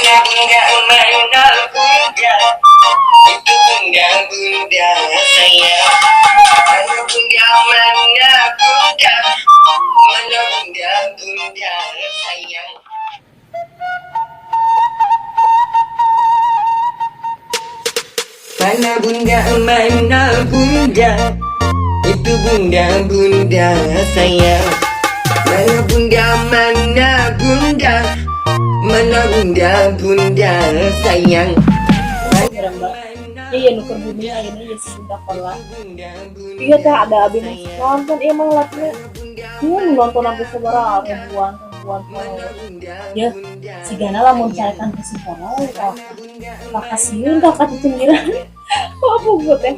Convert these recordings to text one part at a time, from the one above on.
Mana bunda, mana bunda? Itu bunda, bunda sayang. Mana bunda, mana bunda? Mana bunda, bunda sayang? Mana bunda, mana bunda? Itu bunda, bunda sayang. Mana bunda, mana bunda? Mana bunda, bunda sayang? Mbak, iya, nu keur bumi ayeuna ieu si Bunda Kola. Iya teh, ada abi masih nonton, iya mah latnya. Iya, nu nonton sampai sabaraha ribuan ribuan followers. Ya, sigana lamun carekan ke si Kola ka kasieun ka kacicenggiran. Apa gue teh?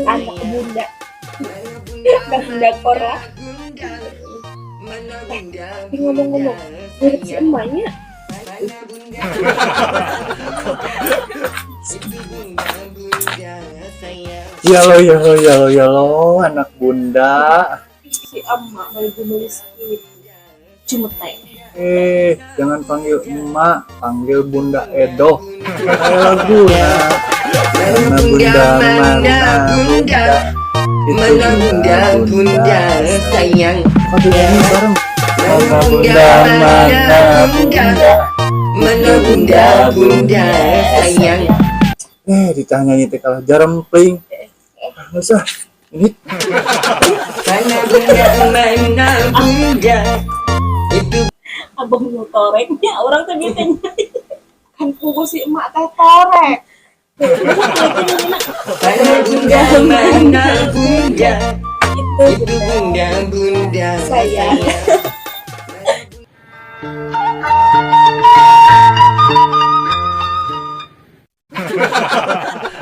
Anak bunda, bunda Kola. Tapi ngomong-ngomong, mirip si emaknya. Ya lo, ya lo, ya lo, ya lo, anak bunda. Si emak mau gemelis gitu. Cuma teh. Eh, jangan panggil emak, panggil Bunda Edo. Kayak lagu nah. Mana bunda, mana bunda? Itu Mana bunda, bunda sayang? Kok dinyanyi bareng? Mana bunda, mana bunda? Mana bunda, bunda sayang? Eh, ditanya teh kalah jarempling. Ah, nggak usah. Ini Mana bunda, mana bunda? Itu Abang nu toreknya orang teh biasanya. Kan pugu si emak teh torek. Mana bunda, mana bunda? Itu Itu bunda, bunda Sayang. sayang.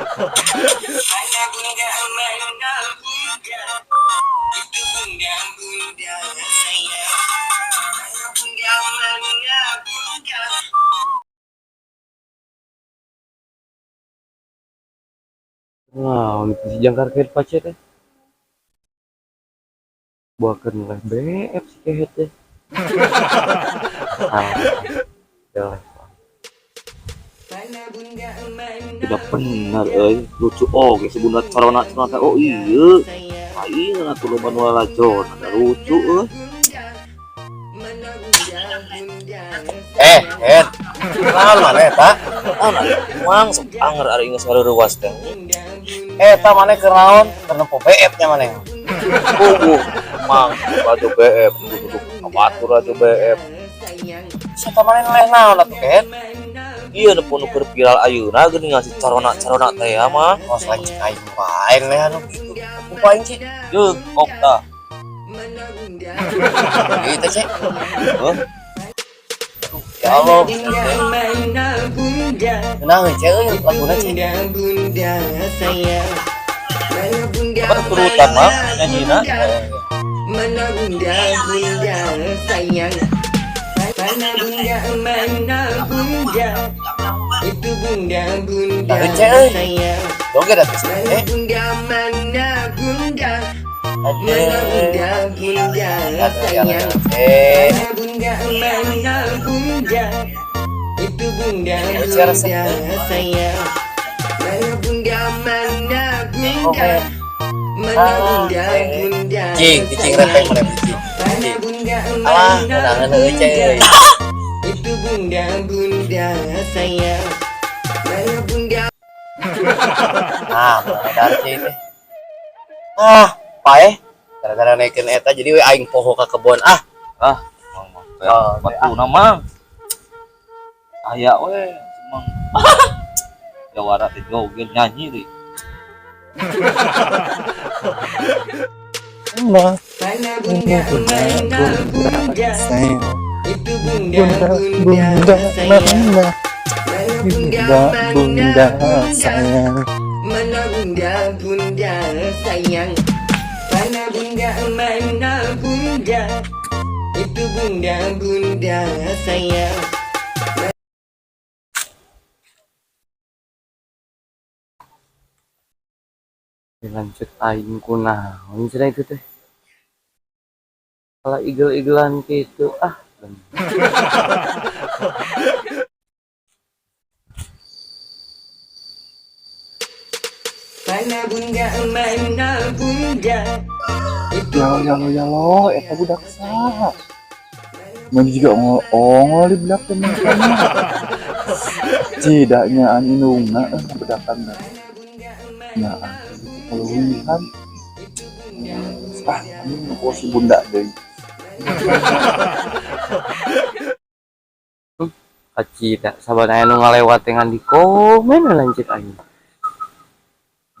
Mana bunda, mana bunda? Itu bunda, bunda sayang. Mana bunda, mana bunda? Wow, itu si jangkar kehet pace teh. Buakeun leh BF si kehet teh. Ah, jelek. Mana bunda, mana Tidak benar euy, lucu oge si Bunda Corona Corona teh. Oh iya. Aing atuh loba nu lalajon, ada lucu euy. Mana bunda, bunda Eh, Ed. Naon maneh eta? Naon atuh, Mang, sok anger ari geus ngareurewas teh. Eta maneh keur naon? Keur nempo BF nya maneh. Puguh, Mang, baju BF, duduk batur aja BF. Siapa maneh neleh naon atuh, Ed? Iya, nu nu keur viral ayeuna geuning si Corona Corona teh ya mah. Oh, selain cek aing wae neleh anu kitu. Ku aing sih. Jeung okta. Ieu teh cek. Heuh. Ya Allah. Bunda, mana bunda? Kunaon cek euy laguna cek. Bunda, bunda sayang. Mana bunda, Apa turutan, Mang, nyanyina? Mana bunda, bunda sayang? Mana bunda, mana bunda? Itu bunda, bunda Tahu, Cek, euy. sayang. Joget atuh sih. Mana Eh, bunda, mana bunda? aduh. Mana bunda, bunda Aduh, ya sayang? Eh, Mana bunda, mana bunda? Itu bunda, Oh, cek resep, bunda sayang. Mana bunda, mana bunda? Oke. Mana Ah, bunda, eh. bunda Cing, cicing sayang? repeng maneh cicing. Mana bunda, Alah, mana undangan euy cek bunda? euy. Itu bunda, bunda sayang. Mana bunda? Ah, mana cek teh. Ah, paeh. Gara-gara naikeun eta jadi we aing poho ka kebon ah. Ah, Mang mah. Oh, Batuna Mang. Aya we, Mang. Jawara teh joget nyanyi deui. Emak, Mana bunda, mana bunda? sayang. Itu bunda, Bunda, bunda bunda, sayang. mana? Mana bunda, Bunda, mana bunda, bunda? sayang. Mana bunda, bunda sayang? Mana bunda, mana bunda? Itu bunda, bunda sayang. Lanjut aing kunaon cenah itu teh. Kalau igel-igelan gitu ah. Bener. Mana bunda? Itu Ya ya ya lo, eta budak saha? Mun juga ongol-ongol di budak teh mah. Cidaknya an indungna bedakan nah, keluhan. Ah, ini kok si bunda deui. Kacida saban aya nu ngalewat dengan di komen lanjut aing.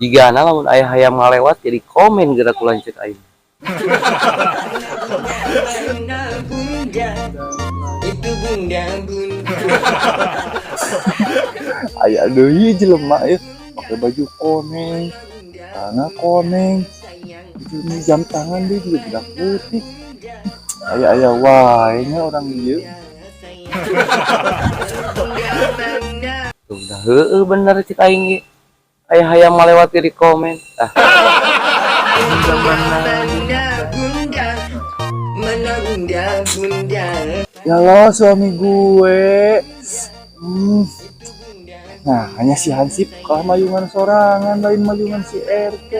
Jigana lamun aya hayam ngalewat jadi komen geura ku lanjut aing. Mana bunda? Itu bunda bunda. Aya deui jelema ieu make baju koneng, celana koneng, itu ini jam tangan dia juga budak putih. Aya-aya wae nya orang ieu. Tuh dah heueuh bener cek aing ge. Aya hayam ngalewat jadi komen. Ah. Mana bunda? Mana bunda bunda? Ya lo suami gue. Nah, hanya si Hansip kalah mayungan sorangan lain mayungan si RK.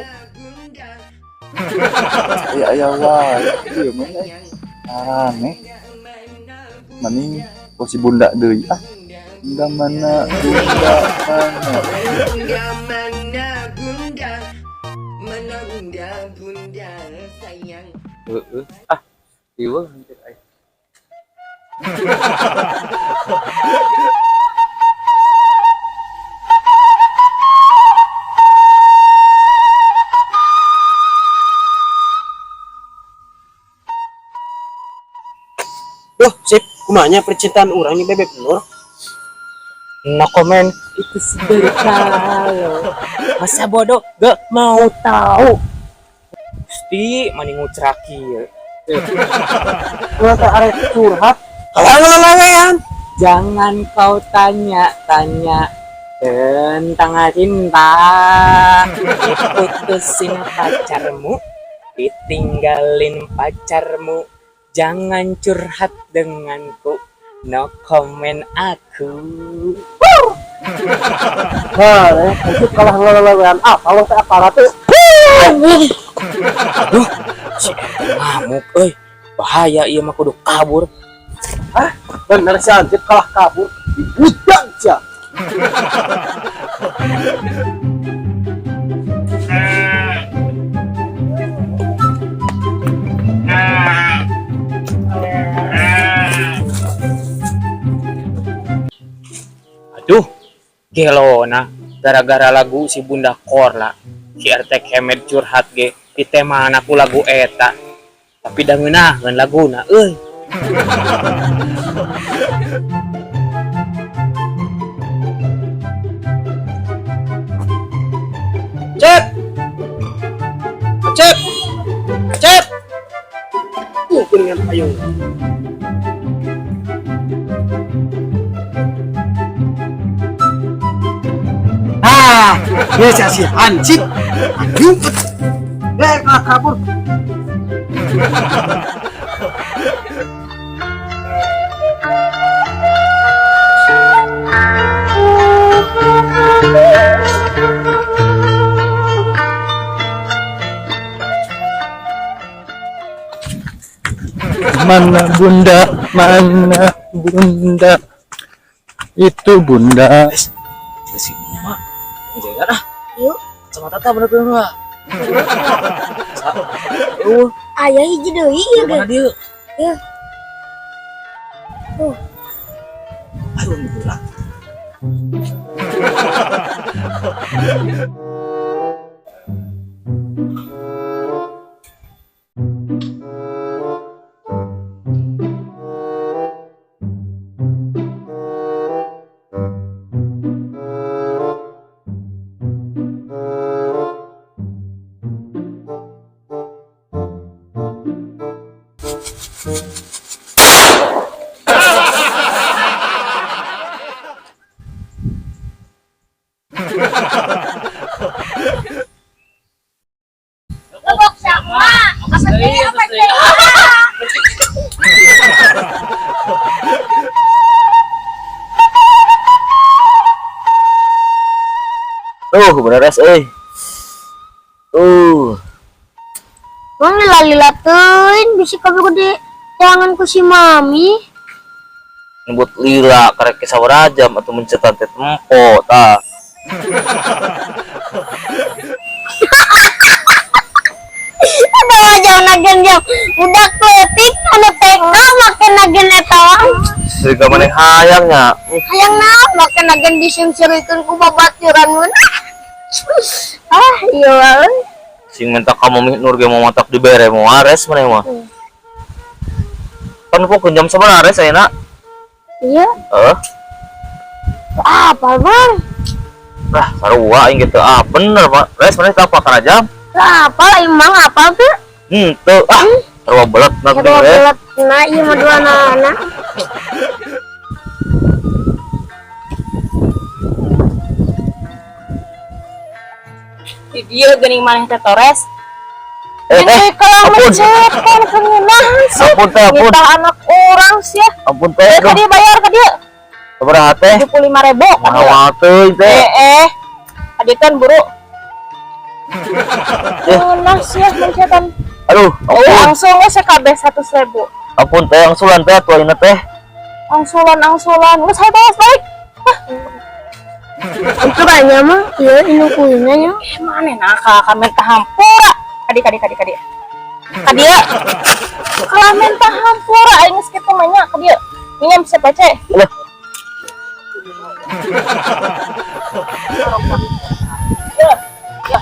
Ya ya wae, ieu mah aneh. Mending kok si bunda deui ah. Bunda mana? Bunda mana? Bunda mana bunda? Mana bunda bunda sayang? Heeh. Ah, ieu hampir aing. Duh, sip, kumanya percintaan orang ini bebek Nur. No comment itu seberkalo. Masa bodoh gak mau tahu. Gusti, mani ngucraki ya. Gua tak arek curhat. Kalau lelewean. Jangan kau tanya-tanya tentang cinta. Diputusin pacarmu, ditinggalin pacarmu. Jangan curhat denganku, no comment aku. Nah, itu kalah lelewean. Ah, kalau teh aparat tuh. Aduh, si RT ngamuk euy. Bahaya ieu mah kudu kabur. Hah? Bener si Anjir kalah kabur. Dibudak sia. Aduh, gelona gara-gara lagu si Bunda Corla, si RT Kemed curhat ge di tema anakku lagu eta. Tapi dah ngeunaheun laguna euy. Cep. Cep. Cep. Kuningan payung. Ah, biasa si Hansip. Nyumpet. Kalah kabur. Mana bunda? Mana bunda? Itu bunda. Si emak. Jaga ah. Yuk. Sama Tata bener-bener mah. Ayah hiji deui ieu ge. Mana dia? Ieu. Tuh. Aduh, gila. Gebok sama. Apa teh apa teh? Tuh, beres euy. Lila teuing bisi kabur gede. Jangan ku si mami. Nyebut lila karek sabaraha jam atuh mencetan teh tempo tah. Ada wajah nagen jam budak kletik anu TK make nagen eta wae. Siga maneh hayang nya. Hayang naon make nagen disungsirikeun ku babaturan mun. Ah, iya wae. Sing minta ka Mami Nur ge mau matak dibere mau ares maneh mah. Kan pokok jam sabaraha ares ayeuna? Iya. Heeh. Apa, Bang? Lah, sarua aing gitu. Ah, bener, Pak. Res maneh teu apa kana jam? Lah, apa emang apa tuh? Henteu. Ah, sarua belet na Sarua geuning we. belet na ieu mah dua nana. Di dieu geuning maneh teh Torres. Eh, Ini kalau ampun. mencetan kengenahan sih. Ampun teh, ampun. Minta anak orang sih ya. Ampun teh. Ka dieu bayar ka dieu. Sabaraha teh? 75.000 ka dieu. Mahal teuing teh. Ka dieu kan buru. Ngeunah sih ya mencetan. Aduh, Oh, ampun. langsung we sakabeh 100.000. Ampun teh, angsulan teh atuh ayeuna teh. Angsulan, angsulan. Geus hayu balas balik. Itu banyak mah, iya ini kuenya nya. Mana nah ka minta hampura. Kadi kadi kadi kadi. Kadi ya. Kalau minta hampura aing geus kitu mah nya kadi. Minjem sepece. Alah. Ya, ya.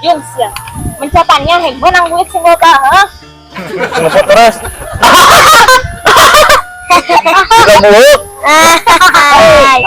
Yun sia. Mencatannya hek menang duit sing loba, hah? Ngepot terus. Juga muluk. Hai.